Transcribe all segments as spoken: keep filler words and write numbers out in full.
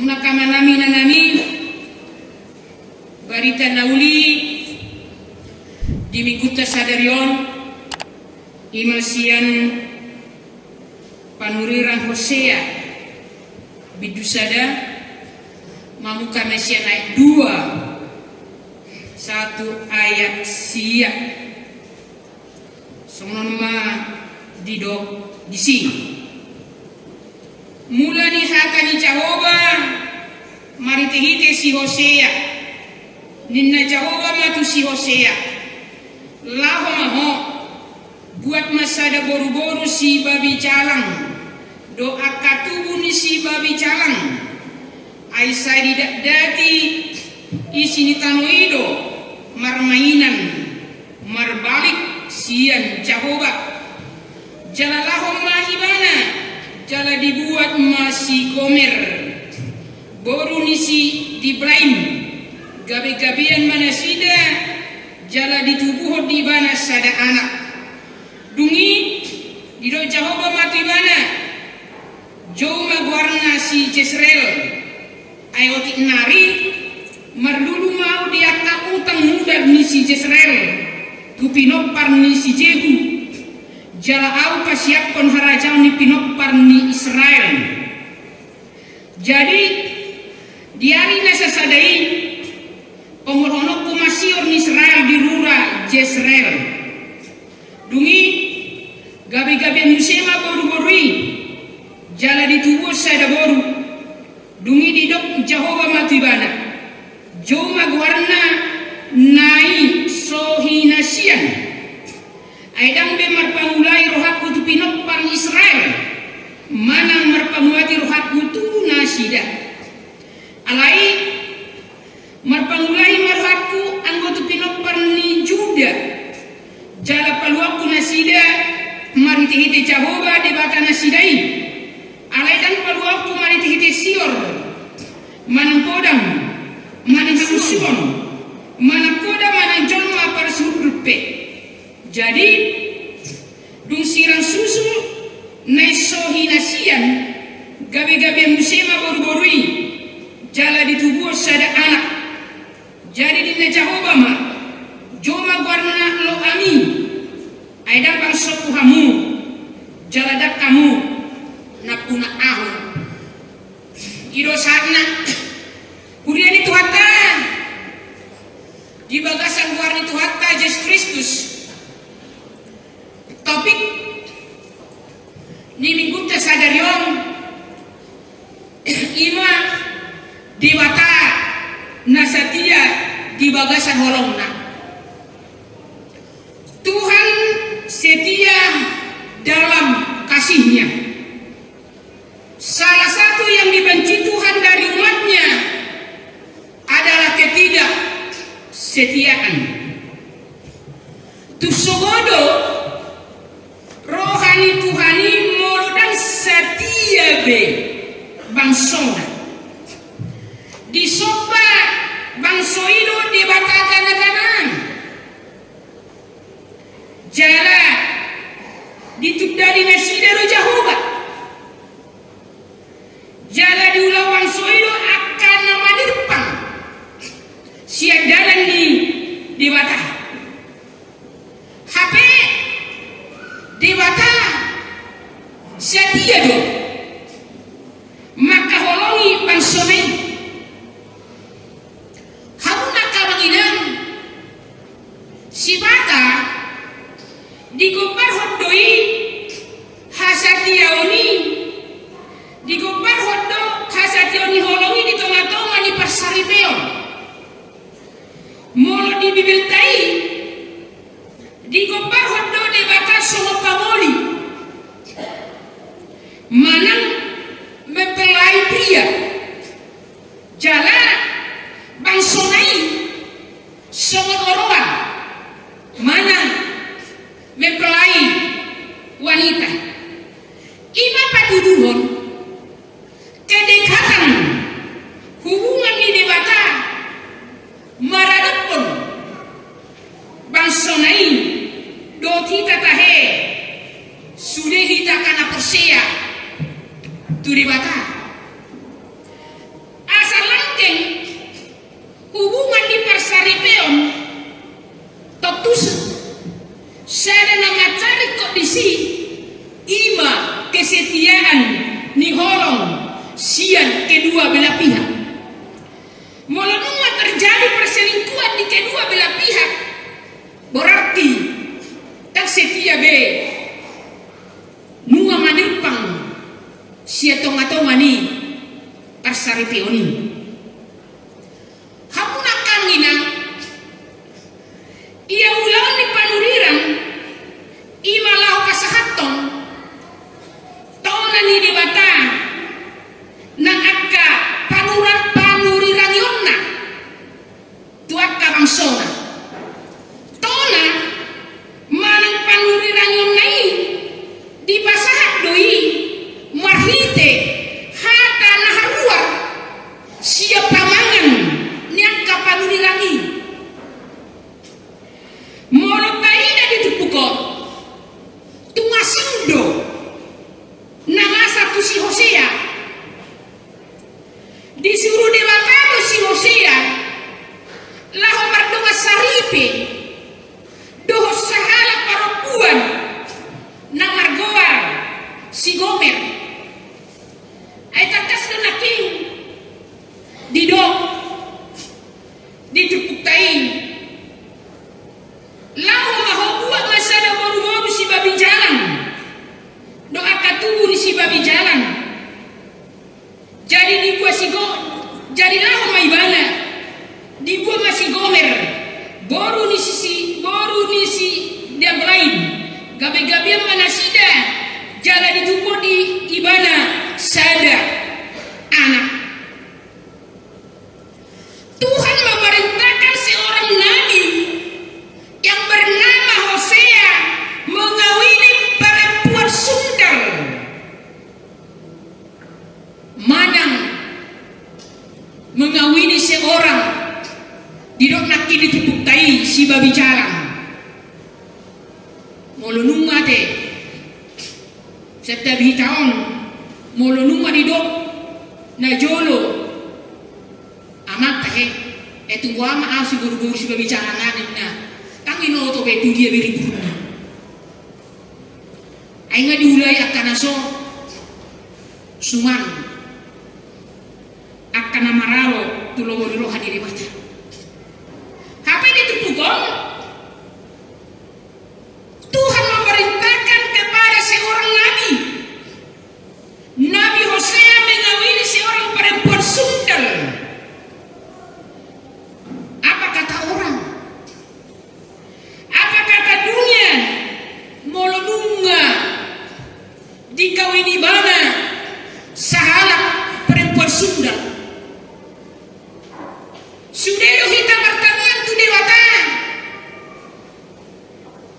Angka amanami, inanami, barita na uli di minggunta sadari on, ima sian panurirang Hosea, bindu sada, mamungka ma sian ayat dua sahat tu ayat sia. Songon on ma didok disi. Mula ni hata ni Jahowa marhitehite si Hosea. Ninna Jahowa ma tu si Hosea: Laho ma ho, buat ma sada boruboru sibabi jalang, dohot angka tubu ni sibabi jalang. Ai sai didatdati isi ni tano i do marmainan marbalik sian Jahowa. Jala laho ma ibana, jala dibuat ma si Gomer, boru ni si Diblaim, gabegabean ma nasida, jala ditubuhon di ibana sada anak. Dung i didok Jahowa ma tu ibana: Jou ma goarna si Jesreel. Ai otik nari marlulu ma ahu di angka utang muda ni si Jesreel tu pinompar ni si Jehu, jala ahu pasiaphon harajaon ni pinompar ni Israel. Jadi di ari na sasada i pongolhononku ma sior ni Israel di rura Jesreel. Dung i gabegabean muse ma boruboru i, jala ditubuhon sada boru. Dung i didok Jahowa ma tu ibana: Jou ma goarna na i so hinasian. Ai ndang be marpangulai rohangku tu pinompar ni Israel, manang marpanguati rohangku tu nasida. Alai marpangulai ma rohangku anggo tu pinompar ni Juda, jala paluangku nasida marhitehite Jahowa Debata nasida i. Alai ndang paluangku marhitehite sior, manang podang, manang hamusuon, manang koda, manang jolma parsihundul pe. Jadi dung sirang susu na i so hinasian, gabegabean muse ma boruboru i, jala ditubuhon sada anak. Jadi ninna Jahowa ma: Jou ma goarna Loami. Ai ndang bangsongku hamu, jala ndang hamu nampuna ahu. I do sahatna, huria ni Tuhanta, di bagasan goar ni Tuhanta Jesus Kristus. Topik ni minggunta sadari on ima Debata na satia di bagasan holongna. Tuhan setia dalam kasihnya. Salah satu yang dibenci Tuhan dari umatnya adalah ketidaksetiaan. Tung sogo do roha ni Tuhan i molo ndang satia be bangsona. Disomba bangso i do debata tana-tanaan. Jala ditundali nasida do Jahowa. Jala diula bangso i do angka na manirpang sian dalan ni Debata. Hape Debata satia do mangkaholongi bangsona i. Hamu angka amang inang, sipata digombarhon do i hasatiaon i, digombarhon do hasatiaon ni holong i di tongatonga ni parsaripeon. Molo di Bibelta i digombarhon do Debata songon pamoli manang mempelai pria. Jala bangsona i songon oroan manang mempelai wanita. Ima patuduhon kedekatan hubungan ni Debata maradophon bangsona i dohot hita tahe sude hita angka na porsea tu Debata. ni holong sian kedua belah pihak. Molo nunga terjadi perselingkuhan di kedua belah pihak, berarti ndang setia be nunga manirpang sian tonga-tonga ni parsaripeon i. Hamu nangkin, inang, ia ulaon ni panurirang i ma laho pasahathon tona ni Debata nang angka panura-, panurirangionna tu angka bangsona. Tona manang panurirangionna i dipasahat do i marhite hata na haruar sian pamangan ni angka panurirang i. Molo taida di turpuk on, tung asing do na masa tu si Hosea. Disuru Debata do si Hosea laho mardongan saripe dohot sahalak parompuan na margoar si Gomer. Ai tangkas do nangkin didok di turpukta i: Laho ma ho, buat ma sada boruboru si babi jalang dohot angka tubu ni si babi jalang. Jadi dibuat si Go-, jadi laho ma ibana, dibuat ma si Gomer, boru ni si, si, boru ni si Diblaim, gabe-gabean ma nasida, jala ditubu di ibana sada anak. Tuhan memerintahkan seorang nabi yang bernama Hosea mengawini perempuan sundal. Manang mengawini seorang, didok nangkin di turpukta i, si babi jalang. Molo nunga te, setiap hita on, molo nunga didok najolo amanta, he, e, tung boha ma au si boruboru si babi jalang, ninna. Ndang inoto be tu dia be riburna. Ai nga diulai angka na so suman, angka na maralo tu lomo ni roha ni Debata. Hape di turpuk on, Tuhan memerintahkan kepada seorang nabi, Nabi Hosea mengawini seorang perempuan sundal. Apa kata orang? Apa kata dunia molo nunga dikawini ibana sahalak perempuan sundal? Sude do hita martangiang tu Debata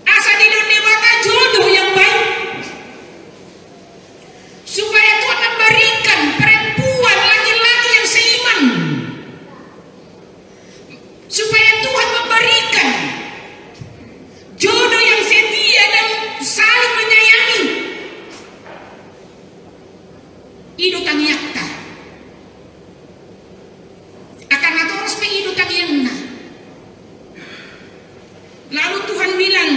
asa didok Debata jodoh yang baik, supaya Tuhan memberikan perempuan, laki-laki yang seiman, supaya Tuhan memberikan jodoh yang setia dan saling menyayangi. I do tangiangta. Angka natoras pe i do tangiangna. Lalu Tuhan bilang,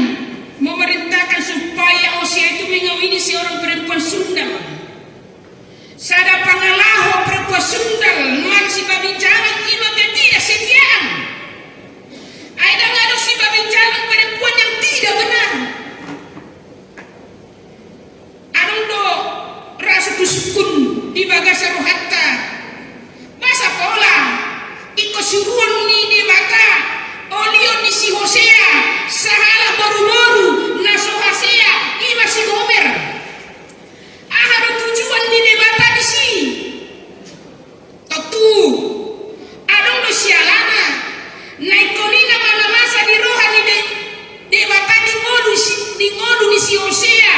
memerintahkan supaya Hosea itu mengawini seorang perempuan sundal. Sada pangalaho perempuan sundal, nuaeng si babi jalang, i ma ketidaksetiaan. Ai ndang adong si babi jalang perempuan yang tidak benar. Adong do ra sungkunsungkun di bagasan rohanta. Boasa pola ingkon suruon ni Debata olihon ni si Hosea sahalak boruboru na so hasea, i ma si Gomer? Aha do tujuan ni Debata disi? Tontu adong do sialana na ingkon i na mangamasa di roha ni De-, Debata di ngolu si, di ngolu ni si Hosea.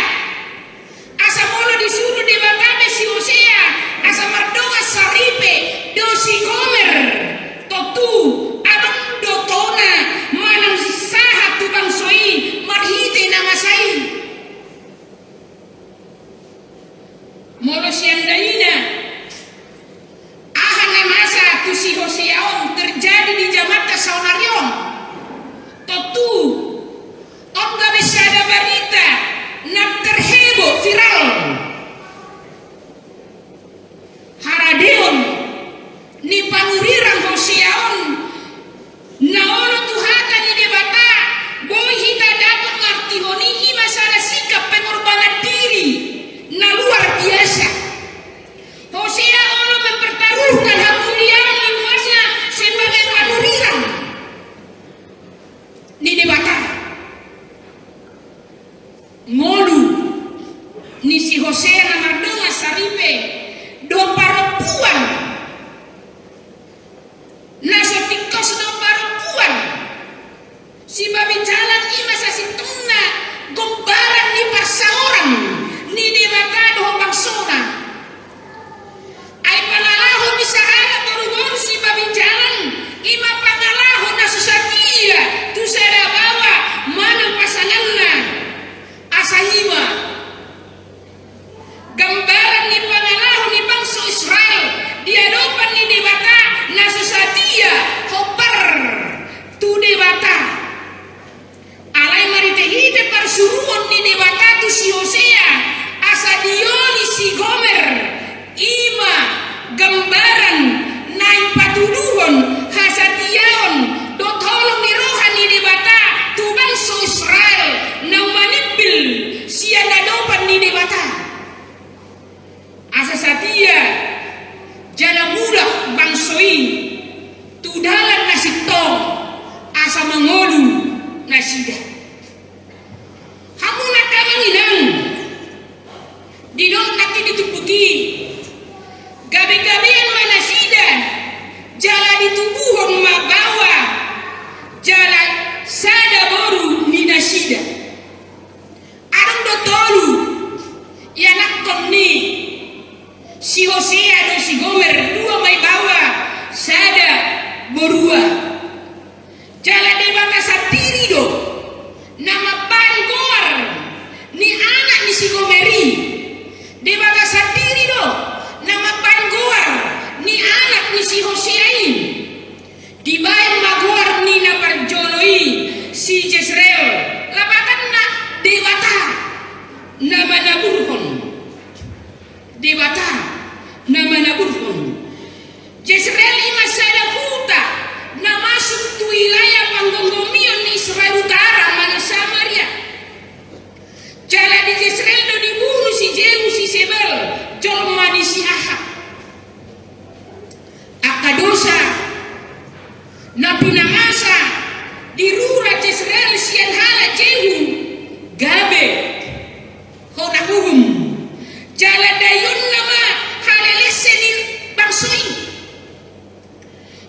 Asa molo disuru Debata be si Hosea asa mardongan saripe dohot si Gomer, tontu adong do tona manang sahat tu bangso i marhite na masa i. Molo sian dai na mardongan saripe dohot parompuan na so tingkos dohot parompuan. Sibabi jalang i ma sasintongna gombaran ni parsaoran ni Debata dohot bangsona. Ai pangalaho ni sahalak boruboru sibabi jalang i ma pangalaho na so satia tu sada baoa manang pasanganna. Asa i ma gambaran ni pangalaho ni bangso Israel di adopan ni Debata na so satia hombar tu Debata. Alai marhitehite parsuruon ni Debata tu si Hosea asa dioli si Gomer, i ma gambaran naeng patuduhon hasatiaon dohot holong ni roha ni Debata tu bangso Israel naung manimbil sian adopan ni Debata. Asa satia jala mulak bangso i tu dalan na sintong asa mangolu nasida. Hamu angka amang inang, didok nangkin di turpuk i, gabegabean ma nasida jala ditubuhon ma baoa jala sada boru ni nasida. Adong do tolu ianakhon ni si Hosea dohot si Gomer, dua ma i baoa sada borua. Jala Debata sandiri do na mambahen goar ni anak ni si Gomer i. Debata sandiri do na mambahen goar ni anak ni si Hosea i. Dibahen ma goar ni na parjolo i si Jesreel, lapatanna Debata na manaburhon. Debata na manaburhon. Jesreel i ma sada huta na masuk tu wilayah panggomgomion ni Israel Utara manang Samaria. Jala di Jesreel do dibunu si Jehu si Sebel, jolma ni si Ahab. Angka dosa na pinamasa di rura Jesreel sian halak Jehu gabe hona uhum. Jala daionna ma halelese ni bangso i.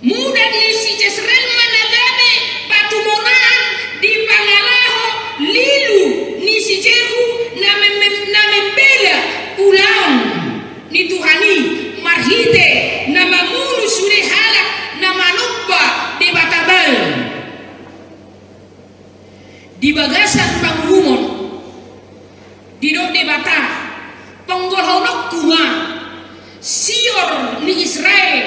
Mudat ni si Jesreel ma na gabe patumonaan di pangalaho lilu ni si Jehu na mem-, na membela ulaon ni Tuhan i marhite na mamunu sude halak na manomba debata Baal. Di bagasan panguhumon, didok Debata, ponggolhononku ma sior ni Israel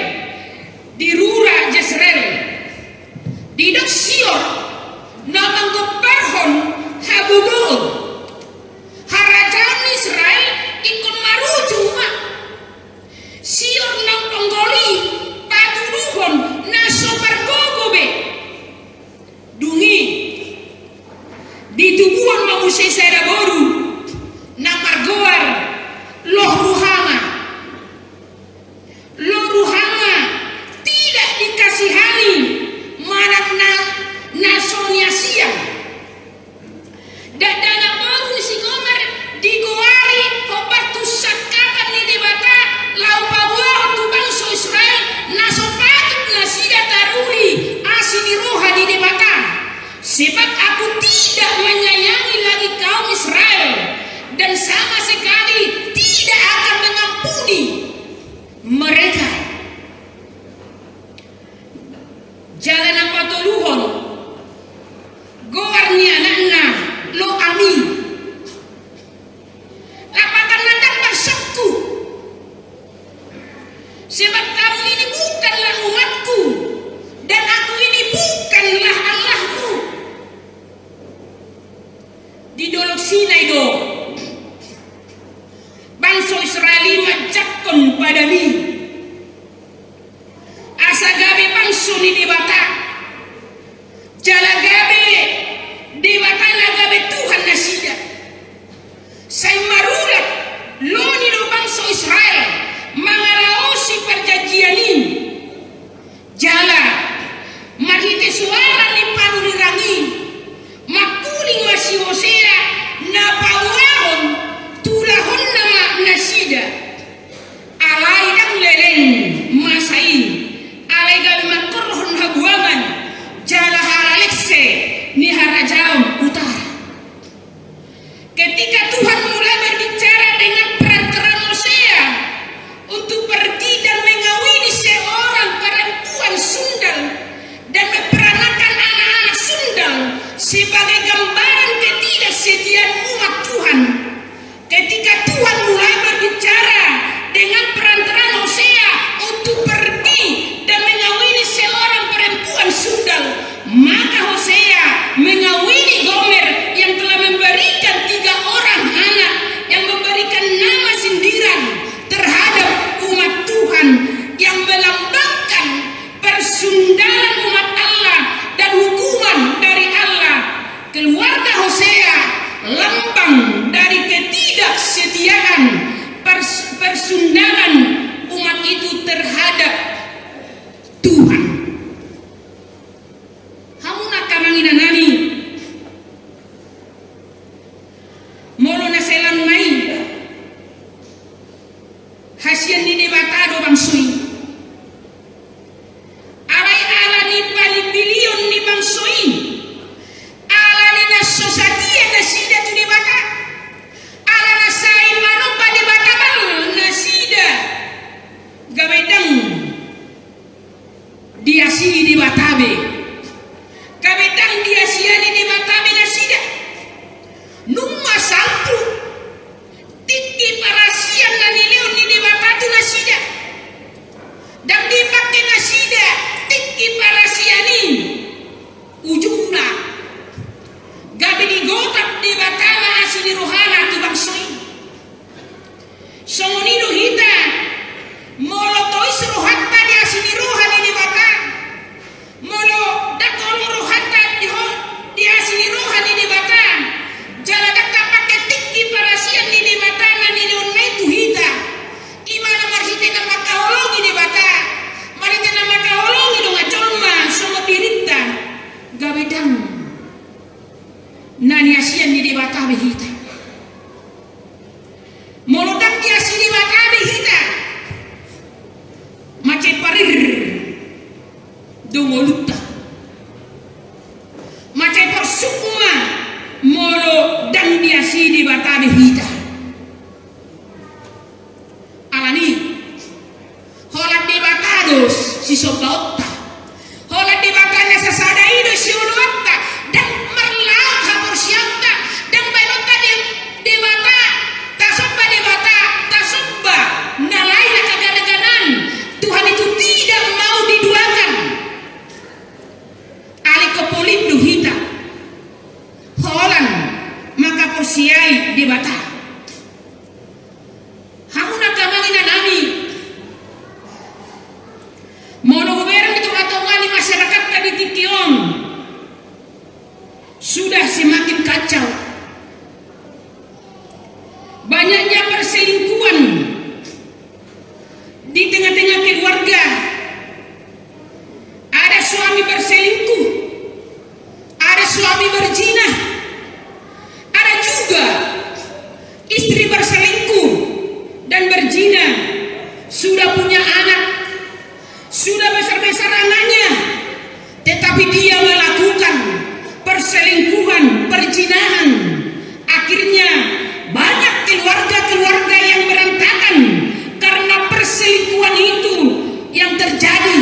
di rura Jesreel. Didok sior na manggombarhon hagogoon. Harajaon ni Israel ingkon marujung ma. Sior na ponggol i patuduhon na so margogo be. Dung i ditubuhon ma muse sada boru na margoar Lo Ruhama. Lo Ruhama tidak dikasihani manang na, na so niasian. Dakdanak boru ni si Gomer digoari hombar tu sangkapan ni Debata laho paboahon tu bangso Israel na so patut nasida taruli asi ni roha ni Debata. Sebab Aku tidak menyayangi lagi kaum Israel, dan sama sekali tidak akan mengampuni mereka. Jala na patoluhon, goar ni anakna Lo Ami. Lapatanna ndang bangsongku. Sebab kamu ini bukanlah umatku, dan Aku ini bukanlah Allahmu. Di dolok Sinai do bangso Israel i manjangkon Padang i asa gabe bangso ni Debata. Jala gabe Debata na gabe Tuhan nasida. Sai marulat loni do bangso Israel mangalaosi parjanjian i. Jala marhite suara ni panurirang i mangkuling ma si Hosea na paboahon, tulahonna ma na Hasian ni Debata do bangso i. Alai ala ni panimbilion ni bangso i, ala ni na so satia nasida tu Debata, ala na sai manomba Debata bal nasida, gabe ndang diasihi Debata be. Gabe ndang diasihi Debata be nasida. Nunga salpu tingki parasian na nilehon ni Debata tu nasida. Ndang dipake nasida tingki parasian i. Ujungna gabe digotap Debata ma asi ni rohana tu bangso i. Songon i do hita, molo tois rohanta di asi ni roha ni Debata, molo ndang holong rohanta di ho-, di asi ni roha ni Debata, jala ndang tapake tingki parasian ni Debata na nilehonna i tu hita, i ma na marhite na mangkaholongi Debata, marhite na mangkaholongi dongan jolma songon dirinta, gabe ndang na niasian ni Debata be hita. Molo ndang diasihi Debata be hita, mansai parir do ngolunta. Mansai porsuk ma molo ndang diasihi Debata be hita. Alani holan Debata do sisombaonta. Holan Debata na sasada i do sioloanta. Ndang marlaok haporseaonta, ndang baenonta De-, Debata, tasomba Debata, tasomba na lain na haganunan. Tuhan itu tidak mau diduakan. Alai ingkon polin do hita holan mangkaporseai Debata. Hamu angka amang inang nami, molo hubereng di tongatonga ni masyarakatta di tingki on, sudah semakin kacau. Banyaknya perselingkuhan di tengah-tengah keluarga. Ada suami berselingkuh, ada suami berzina, ada juga istri berselingkuh dan berzina, sudah punya anak, sudah besar-besar anaknya, tetapi dia melakukan perselingkuhan, perzinahan. Akhirnya, banyak keluarga-keluarga yang berantakan karena perselingkuhan itu yang terjadi.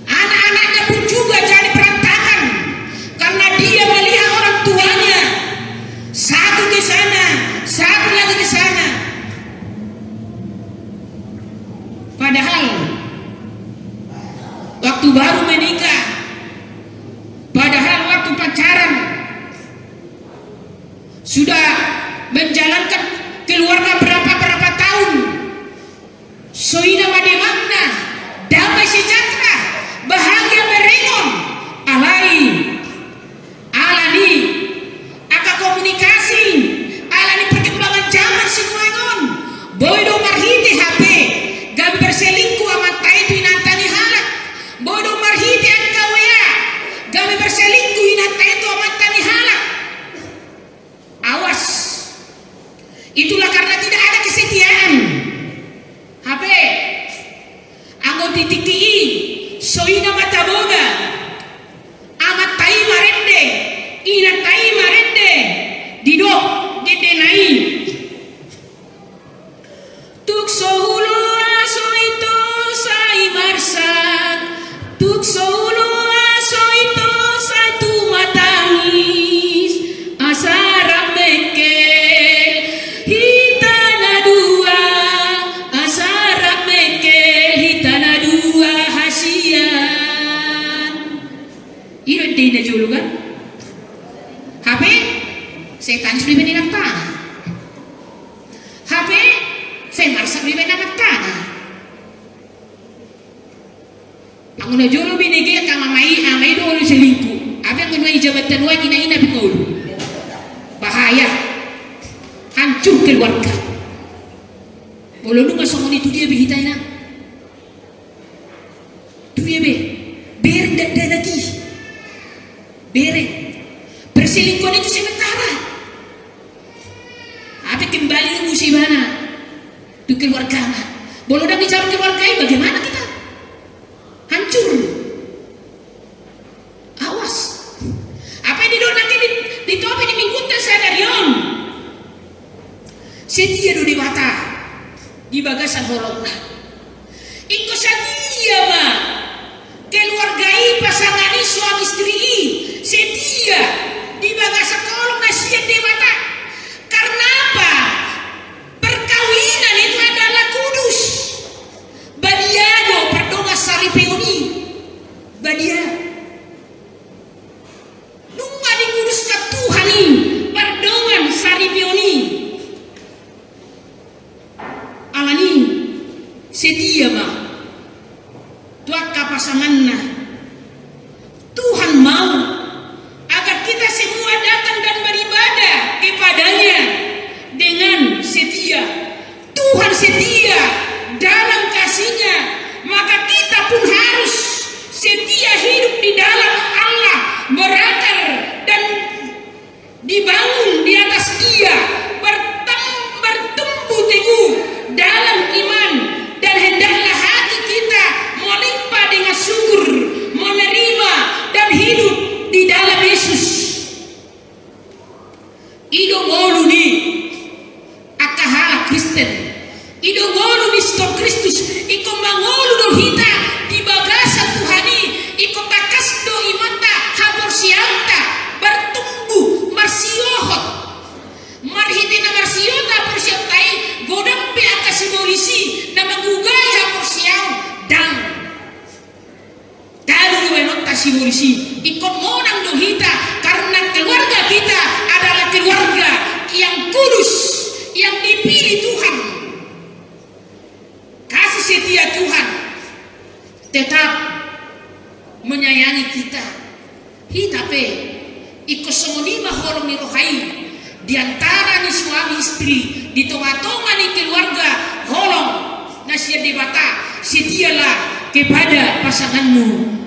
Anak-anaknya pun juga jadi berantakan karena dia melihat orang tuanya satu ke sana, satu lagi ke sana. Padahal waktu baru menikah, padahal waktu pacaran, sudah menjalankan keluarga berapa-berapa tahun, so i nama demamna damai sejahtera, bahagia berengon. Alai alani angka komunikasi, alani perkembangan zaman sinuaeng on, boi do marhite H P gabe berselingkuh amanta i tu inanta ni halak, boi do marhite angka W A gabe berselingkuh inanta i tu amanta ni halak. Awas. Itulah karena tidak ada kesetiaan. Hape anggo di tingki i, so i nama taboda. Amanta i marende, inanta i marende, didok dendena i. Tung so huloas ho ito sai marsak, tung so huloas ho ito sai tumatangis, asa rap mengkel hita na dua, asa rap mengkel hita na dua hasian. I do ende i na jolo kan? Hape sai tangis do iba di inanta na. Hape sai marsak do iba di inanta na. Anggo na jolo binege angka ama i, ama i do olo selingkuh. Hape anggo nuaeng i jabat nuaeng, ina, ina pe ngolu. Bahaya. Hancur keluarga. Molo nunga songon i tu dia be hita, ina? Tu dia be? Bereng dakdanak i. Bereng. Perselingkuhan itu sementara. Hape kembali do muse ibana. Tu keluargana. Molo ndang dijaru keluarga i, bagaimana kita? Hancur. Awas. Apa yang didok nangkin di, di topik ni Minggunta sadari on? Setia do Debata di bagasan holongna. Ingkon setia ma keluarga i, pasangan i, suami istri i, setia di bagasan holong na sian Debata. Karena apa? Perkawinan itu adalah kudus. Badia do pardongan saripeon i. Badia. Nunga dikuduskan Tuhan i pardongan saripeon i. Alani i, setia ma tu angka pasanganna. Tuhan mau agar kita semua datang dan beribadah kepada-Nya dengan setia. Tuhan setia dalam kasih-Nya, maka kita pun harus setia hidup di dalam Allah, berakar dan dibangun di atas Dia, bertem-, bertumbuh teguh dalam iman, dan hendaklah hati kita melimpah dengan syukur, menerima dan hidup di dalam Yesus. I do ngolu ni angka halak Kristen. I do ngolu ni Kristus. Ingkon mangolu do hita di bagasan Tuhan i. Ingkon tangkas do imanta, haporseaonta martumbuh, marsiohot. Marhite na marsiohot haporseaonta i, godang pe angka sibolis i na mangugai haporseaon, ndang. Talu do baenonta sibolis i. Ingkon monang do hita karena keluarga kita adalah keluarga yang kudus, yang dipilih Tuhan. Kasih setia Tuhan tetap menyayangi kita. Hita pe ingkon songon i ma holong ni roha i di antara ni suami istri, di tonga-tonga ni keluarga, holong na sian Debata, setialah kepada pasanganmu.